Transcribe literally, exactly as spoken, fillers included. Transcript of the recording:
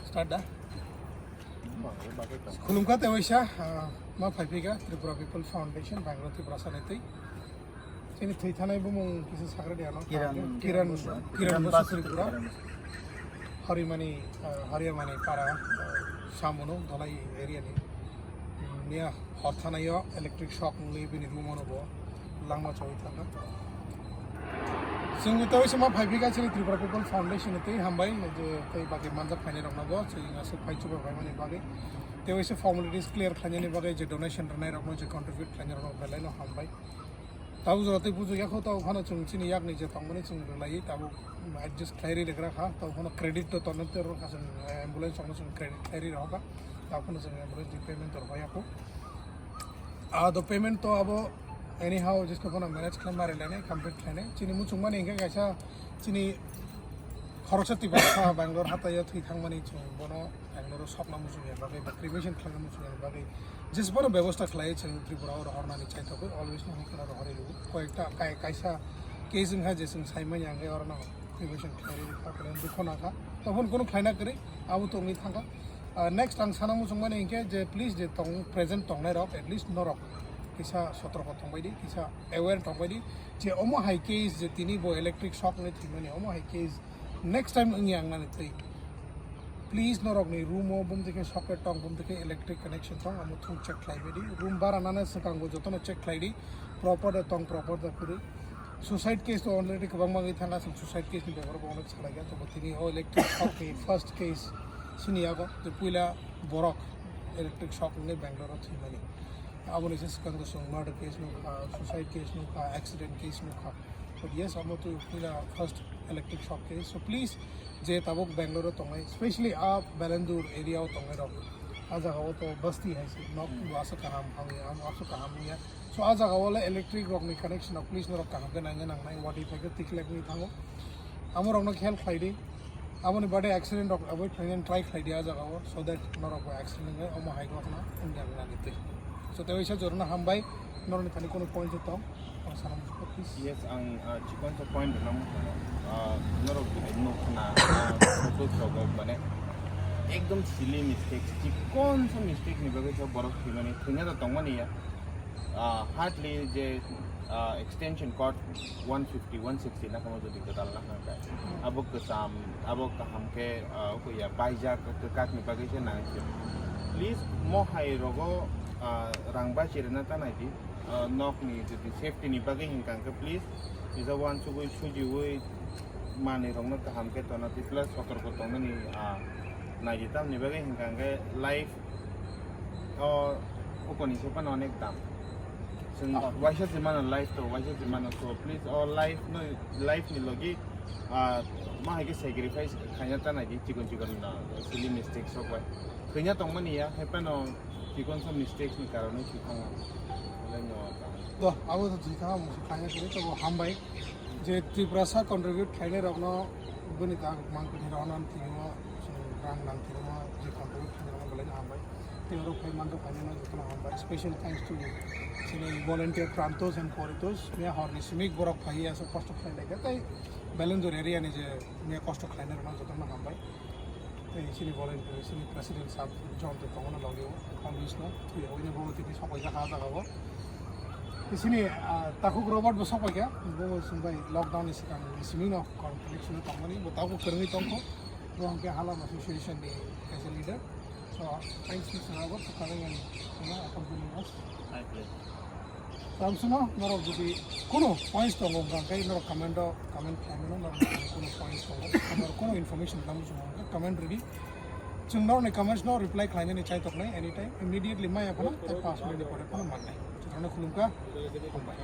Start da. Khulumkha tei waisa, ah, ma phaipika Tripura People Foundation, Bangalore, Tripura sanai tei. Chini thwi thanai bumung kisa sakra de ano. Kiran, Kiran, Kiran Kiran Basu Basu Tripura. Kiran Basu. Harimani, ah, Harimani para, ah, Samuno, Dhalai area ni. Nia hor thanaio electric shock wngwi bini room ono bo langma chawi thangkha. Chwng tei waisa ma phaipika chini Tripura People Foundation ni tei hambai je tei bagwi manjak phainai rokno bo chwng aswk phai chuba phaimani bagwi. Tei waisa formalities clear khlainani bagwi je donation rwnai rokno je contribute khlainai rokno belai no hambai. Tabuk jora tei bujuk yakho tabuk phano chwng chini yakni je tongmani chwng rwlaiwi tabuk adjust khlai ri rwgra kha. Tabuk phano credit to tonwi tei rwkha chwng, eh, ambulance rokno chwng credit khlai ri rwkha. Tabuk phano chwng ambulance ni payment to rwkha yakho. Ah, the payment to abo anyhow just phano manage khlai mari lainai, complete khlainai. Chini muchungmani hingke kaisa chini khoroksa Tiprasa Bangalore hataio thwi thangmani chwng bono Bangalore sokna muchungya bagwi ba cremation khlaina muchungya bagwi jesbano bebosta khlai chwng Tripura oro hornani chaithogwi always no hokna oro hori rw koyekta kai-, kaisa case wngkha je chwng saimanya hwnkhe oro no cremation khlai rw kha dukho nangkha tobon kono khlaina kwrwi abo tongwi thangkha. Ah, next ang sana muchungmani hwnkhe je please je tong present tongnai rok at least norok kisa sotroko tongbai di, kisa aware tongbai di je omo hai case je tini bo electric shock ni thwimani omo hai case next time wngya wngnani twi. Please norokni room o bumtwi khe socket tong, bumtwi khe electric connection tong, amo thung check khlai bai di. Room bara nana swkang bo jotono check khlai di. Proper da tong, proper da kwrwi. Suicide case to already kwbang bagwi thangkha, chwng suicide case ni beparo bo onek salai kha. Tobo tini o electric shock ni first case sini yago je puila borok electric shock ni Bangalore o thwimani. Aboni se swkang to chwng murder case nukha, suicide case nukha, accident case nukha. But yes, amo to puila first electric shock case. So please, je tabuk Bangalore o tongnai, especially a Belendur area o tongnai rok, a jaga o to basti hai se, nok bo aswk kaham hamya, amo aswk kaham hamya. So a jaga o le electric rok ni connection rok please norok kaham khe naina nangnai, wadi phai khe tiklek ni thango. Amo rok no khel khlai di. Aboni bade accident rok avoid khlainani try khlai di a jaga o, so that norok bo accident wngwi omo hai ghotna wngya wngnani twi. So tei waisa jorano hambai, norokni thani kunu point se tong, ang sana muchukha, please. Yes, ang, ah, chikon sa point rwna muchungo. Ah, norok jodi nuk khna, ah, photo rogo mane ekdom silly mistake, chikon sa mistake ni bagwi sa borok thwimani, thwina da tongmani ya. Ah, hardly je, ah, extension cord one fifty, one sixty na kamo jodi kwtal na kha khe. Abo kwcham, abo kaham khe, ah, kuya baijak, kwkak ni bagwi se nang khe. Please, mo hai rogo, ah, rang bachi rwna ta nai di. Ah, nok ni jodi safety ni bagwi hinkha khe, please, kisa uansugwi sujiwi manwi rokno kaham khe tona twi plus sotorko tongnani, ah, nai di. Tamni bagwi hinkha khe life o, okoni se phano onek dam. Chwng waisa se mano life to, waisa se mano. So please, o life no, life ni logi, ah, ma hai khe sacrifice khaina ta nai di, chikon chikon na silly mistakes rok bai. Khaina tongmani ya, hai phano chikon sa mistakes ni karone thwi thango. Belai no. To, abo to thwi thango, musu khaina kwrwi, to bo hambai. Je Tiprasa contribute khlainai rokno bini ta mang kwthwi rohorna thwio, chwng rang nang thwio, je contribute khlainai rokno belai no hambai. Tei oro phai manjak khlainai no jotono hambai. Special thanks to chini volunteer Prantos and Poritos, miya horni simi borok phai aswk kosto khlai lai kha. Tei Belendur area ni je miya kosto khlainai rokno jotono hambai. Tei chini volunteer, chini president sir John tei tongo no logi o, always no, twi hoi no bo tini sok pai kha jaga o. Tei chini, ah, takhuk Robert bo sok pai kha, bo chwng bai lockdown ni swkang ni simi no connection no tongmani, bo tabuk kwrwngwi tongkho, bo hwnkhe Halam Association ni kaisa leader. So, thanks, Mister Robert, for coming and, you know, accompanying us. My pleasure. Tamsino norok jodi kuno points tongo hwnkha khe norok comment o comment khlaimano, norok kuno points tongo, norok kuno information tamo chwng hwnkha comment rwdi. Chwng norokni comments no reply khlainani chai toknai anytime, immediately maya phano tei paanch minute ni pore phano mannai. Chwng khulumkha. Hambai.